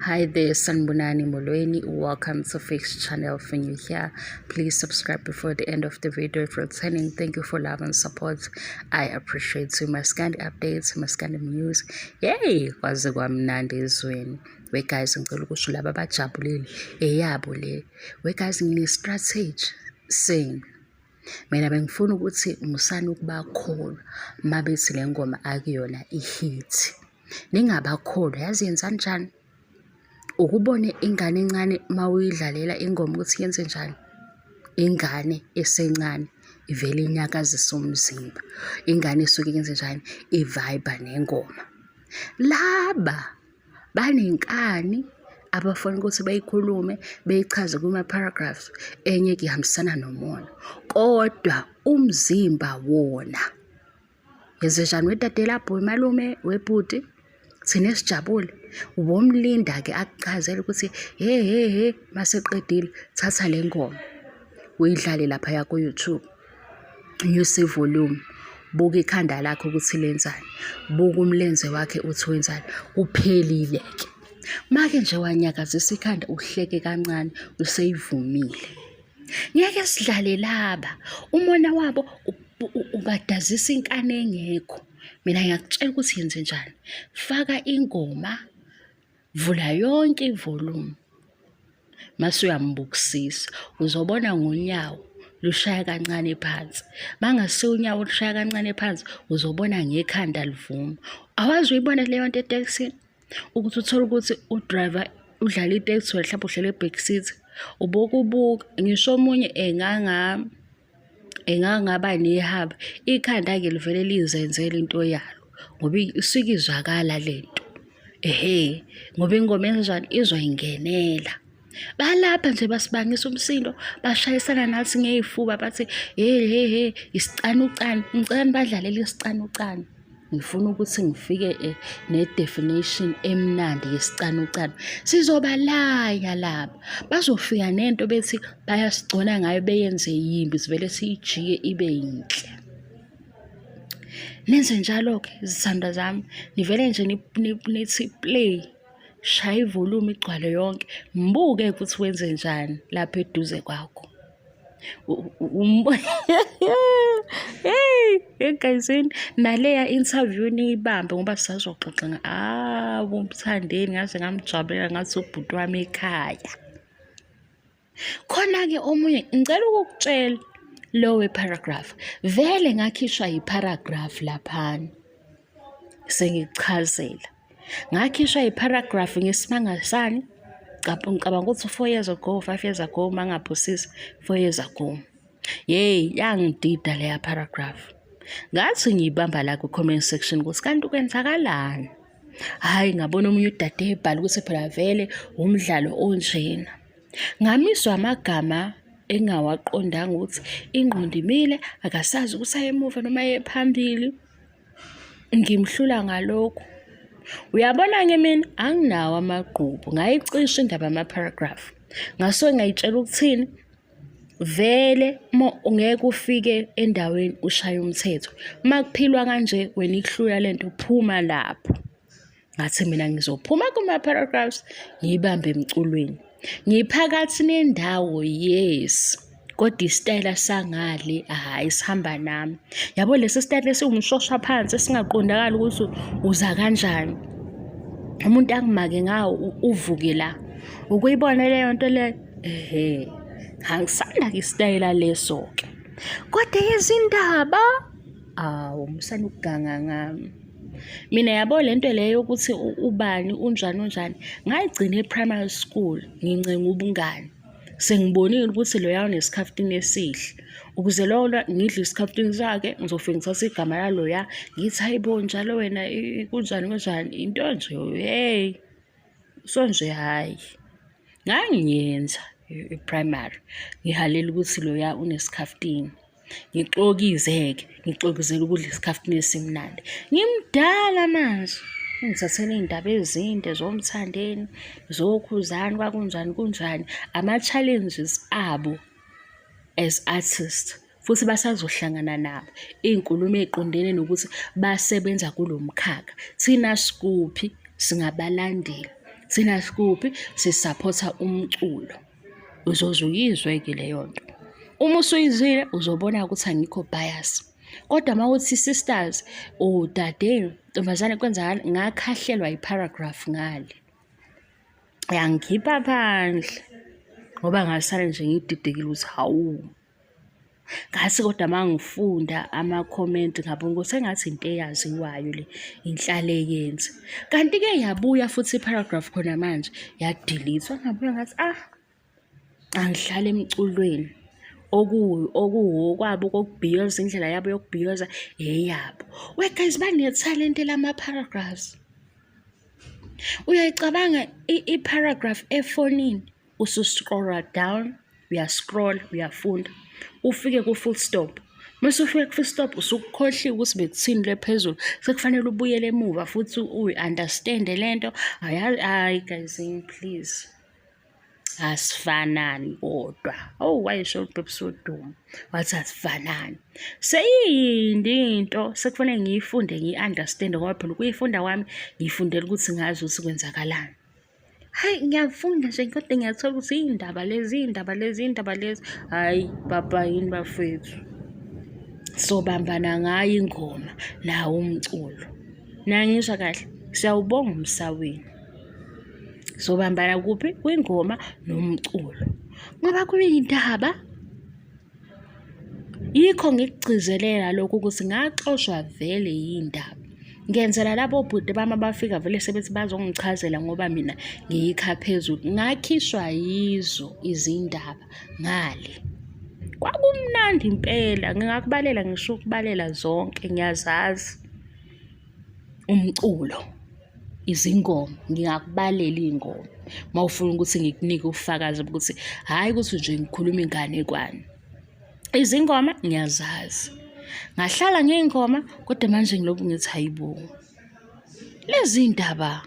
Hi there, Sanibonani Molweni. Welcome to Fix Channel. If you're new here, please subscribe before the end of the video. If you're returning, thank you for love and support. I appreciate you. Maskandi updates, Maskandi news. Yay! Kwaze kwamnandi ezweni. We guys, ngicela ukusho laba abajabulile eyabo le. We guys, ngine-strategy same. Mina bengifuna ukuthi musani ukubakholwa mabethi le ngoma akuyona i-hit. Ningabakholwa, yazi yenzani njani? Ukubone ingane encane uma uyidlalela ingoma ukuthi yenze njani? Ingane esencane ivele inyakazise umzimba. Ingane isuke yenze njani? I-vibe-a nengoma. Laba banenkani abafuna ukuthi beyikhulume beyichaze kuma-paragraphs, enye-ke ihambisana nomona. Kodwa umzimba wona yenzenjani wedade lapho wemalume webhuti thina sijabule ubomlinda-ke akuchazele ukuthi he he he maseqedile thatha le ngoma uyidlale laphaya ku-YouTube nyusa i-volume buka ikhanda lakhe ukuthi lenzani buka umlenze wakhe uthi wenzani kuphelile-ke make nje wanyakazisa ikhanda uhleke kancane useyivumile. Ngeke sidlale laba umona wabo ubadazisa inkani engekho. Mina ngiyakutshela ukuthi yenze njani. Faka ingoma, vula yonke i-volume mase uyambukisisa uzobona ngonyawo lushaya kancane phansi. Mangase unyawo lushaya kancane phansi uzobona ngekhanda livuma. Awazi uyibona leyo nto etekisini? Ukuthi uthole ukuthi u-driver udlala iteksi wena mhlawumbe uhleli e-back seat, ubokubuka ngisho omunye engangaba nehaba, ikhanda-ke livele lizenzele into yalo ngoba isuke izwakala le nto. Ehhe, ngoba ingoma enjani izoyingenela. Balapha nje basibangisa umsindo, bashayisana nathi ngey'fuba bathi he he he isicanucanu, ngicela nibadlalele isicanucanu. Ngifuna ukuthi ngifike ne-definition emnandi yesicanucanu. Sizobalaya laba, bazofika nento bethi bayasigcona ngayo beyenze yimbi sivele siyijike ibe yinhle. Nenze njalo-ke zithandwa zami, nivele nje nithi play, shaya i-volume igcwale yonke, mbuke ukuthi wenze njani lapha eduze kwakho. Hey, egazini naleya interview niyibambe ngoba sisazoxoxa awu uMthandeni ngaze ngamjabulela ngathi ubhuti wami ekhaya. Khona-ke omunye ngicela ukukutshela lo we-paragraph vele ngakhishwa yi-paragraph laphana sengikuchazela. Ngakhishwa yi-paragraph ngesimanga sani? Ngicabanga ukuthi 4 years ago, 5 years ago, uma ngingaphosisi, 4 years ago. Yeyi, yangidida leya paragraph. Ngathi ngiyibamba la kwi-comment section ukuthi kanti kwenzakalani? Hhayi, ngabona omunye udade ebhala ukuthi phela vele umdlalo onjena. Ngamiswa amagama engawaqondanga ukuthi ingqondo imile, akasazi ukuthi aye emuva noma aye phambili. Ngimhlula ngalokhu. Uyabona-ke mina anginawo amagqubu, ngayicisha indaba yama-paragraph. Ngasuke ngayitshela ukuthini? Vele uma ungeke ufike endaweni ushaye umthetho. Uma kuphilwa kanje wena ikuhlula le nto phuma lapho. Ngathi mina ngizophuma kuma-paragraphs ngiyibambe emculweni. Ngiphakathi nendawo yes, kodwa isitayela sangale hhayi sihamba nami. Yabo lesi sitayela esiwumshosha phansi esingaqondakali ukuthi uza kanjani. Umuntu angimake ngawo uvuke la. Ukuyibona leyo nto leyo? Ehhe, angisanda-ke isitayela leso-ke. Kodwa izindaba, awu musani ukuganga ngami. Mina yabo le nto leyo yokuthi ubani unjani unjani ngayigcina e-primary school ngincenga ubungani. Sengibonile ukuthi loya unesikhaftini esihle. Ukuze lona ngidle isikhaftini sakhe ngizofike ngithathe igama laloya ngithi hayi bo njalo wena kunjani kunjani into nje hey. So nje hhayi ngangiyenza i-primary ngihalela ukuthi loya unesikhaftini. Ngixokize-ke, ngixokizela ukudla isikhaftini esimnandi. Ngimdala manje, ngithathela iy'ndaba ezinde zoMthandeni, zoKhuzani, kwakunjani kunjani. Ama-challenges abo as artists futhi basazohlangana nabo. Iy'nkulumo ey'qondene nokuthi basebenza kulo mkhakha. Thina sikuphi? Singabalandeli. Thina sikuphi? Sisaphotha umculo. Uzoze uyizwe-ke leyo nto. Uma usuyizwile uzobona ukuthi angikho bias. Kodwa uma uthi sisters, udade, ntombazane kwenzakala ngakhahlelwa i-paragraph ngale. Yangikhipha phandle ngoba ngasale nje ngididekile ukuthi hawu. Ngathi kodwa uma ngifunda ama-comment ngabona ukuthi engathi into eyaziwayo le, inhlale yenze. Kanti-ke yabuya futhi i-paragraph khona manje yadilithwa, ngabuya ngathi ah, angihlale emculweni okuwokwabo kokubhiyoza, indlela yabo yokubhiyoza eyabo. We guys banethalente lama-paragraphs. Uyayicabanga i-paragraph efonini usu-scroll-a down, uya-scroll-a uyafunda, ufike ku-full stop. Mase ufika ku-full stop usukhohliwe ukuthi bekuthini le phezulu, sekufanele ubuyele emuva futhi uyi-understand-e le nto. Hhayi guys please. Asifanani kodwa. Oh, wayesho uBabes Wodumo wathi asifanani. Seyiyinde into sekufanele ngiyifunde ngiyi-understand ngoba phela ukuyifunda kwami ngiyifundela ukuthi ngazi ukuthi kwenzakalani. Hhayi ngiyafunda nje kodwa ngiyathola ukuthi iy'ndaba lezi, iy'ndaba lezi, iy'ndaba lezi. Hhayi baba yini bafethu. Sobambana ngayo ingoma nawo umculo. Nangizwa kahle, siyawubonga umsawini. Sobambana kuphi? Kwingoma nomculo. Ngoba kuyindaba. Yikho ngikugcizelela lokhu ukuthi ngaxoshwa vele yindaba. Ngenzela labo bhuti bami abafika vele sebethi bazongichazela ngoba mina ngiyikha phezulu. Ngakhishwa yizo izindaba ngale. Kwakumnandi impela, ngingakubalela ngisho ukubalela zonke ngiyazazi. Umculo, izingoma, ngingakubalela iy'ngoma uma ufuna ukuthi ngikunike ubufakazi bokuthi hhayi ukuthi nje ngikhuluma inganekwane. Izingoma ngiyazazi, ngahlala ngey'ngoma kodwa manje ngilokhu ngithi hhayi bo, lezi ndaba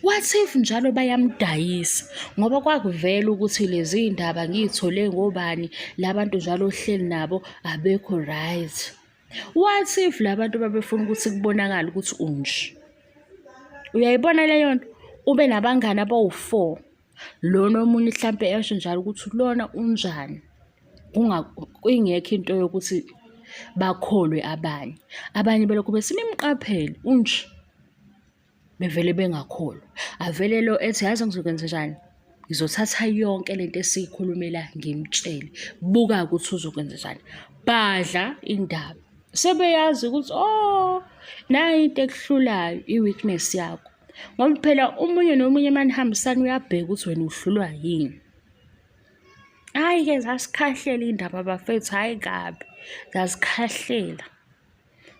what if njalo bayamdayisa ngoba kwakuvela ukuthi lezi ndaba ngiy'thole ngobani, la bantu njalo ohleli nabo abekho right. What if la bantu babefuna ukuthi kubonakale ukuthi unje? Uyayibona leyo nto? Ube nabangani abawu-four. Lona omunye hlampe esho njalo ukuthi lona unjani. Ingekho into yokuthi bakholwe abanye. Abanye belokhu bethi nimqaphele unje. Bevele bengakholwa. Avele lo ethi yazi ngizokwenzenjani? Ngizothatha yonke lento esiyikhulumela ngimtshele. Buka-ke ukuthi uzokwenzenjani. Badla indaba. Sebeyazi ukuthi oh nayi into ekuhlulayo i-weakness yakho. Ngoba phela omunye nomunye uma nihambisana uyabheka ukuthi wena uhlulwa yini. Hhayi-ke zasikhahlela iy'ndaba bafethu, hhayi kabi, zazikhahlela.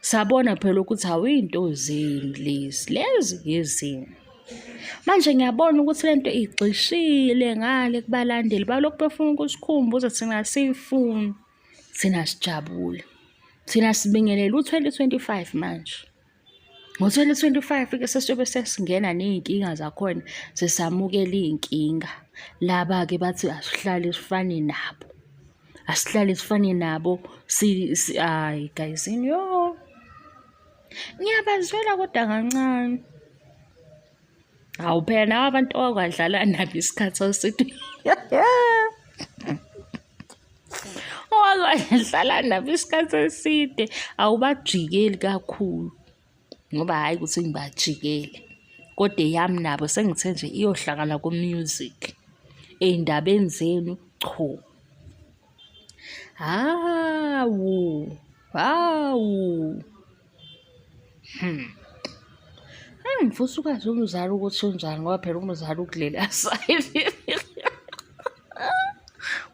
Sabona phela ukuthi hawu iy'nto zini lezi, lezi yezini. Manje ngiyabona ukuthi le nto igxishile ngale kubalandeli balokhu befuna ukusikhumbuza thina asiyifuni, thina sijabule. Thina sibingelela u-2025 manje. Ngo-2025 ke sesiyobe sesingena ney'nkinga zakhona sesamukela iy'nkinga. Laba-ke bathi asihlale sifane nabo. Asihlale sifane nabo hhayi guys yo. Ngiyabazwela kodwa kancane. Hawu phela nawe abantu owakwadlala nabo isikhathi eside. Owakwadlala nabo isikhathi eside awubajikeli kakhulu ngoba hhayi ukuthi ngibajikele kodwa eyami nabo sengithe nje iyohlangana ku-music ey'ndabeni zenu cho. Hawu, hawu. Angifisa ukwazi umzali ukuthi unjani ngoba phela umzali ukulela side.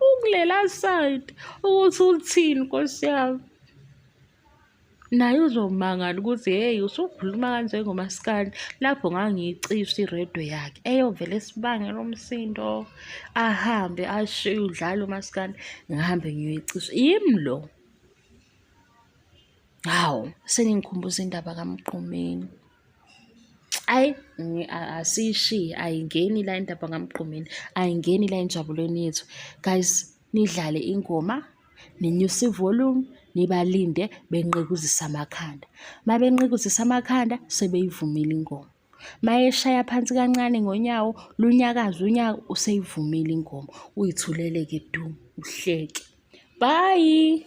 Ukulela side ukuthi uthini Nkosi yami. Naye uzomangala ukuthi hheyi usukhuluma kanje ngomaskandi. Lapho ngangiyicisha irediyo yakhe eyovele isibangele umsindo ahambe ashiye udlale umaskandi ngihambe ngiyoyicisha. Yimi lo. Hawu, seningikhumbuza indaba kaMgqumeni. Ayi, asiyishiye, ayingeni la indaba kaMgqumeni, ayingeni la enjabulweni yethu. Guys, nidlale ingoma, ninyuse i-volume, nibalinde benqekuzise amakhanda. Uma benqekuzisa amakhanda, sebeyivumile ingoma. Mayeshaya phansi kancane ngonyawo, lunyakaze unyawo, useyivumile ingoma. Uyithulele-ke du, uhleke. Bye!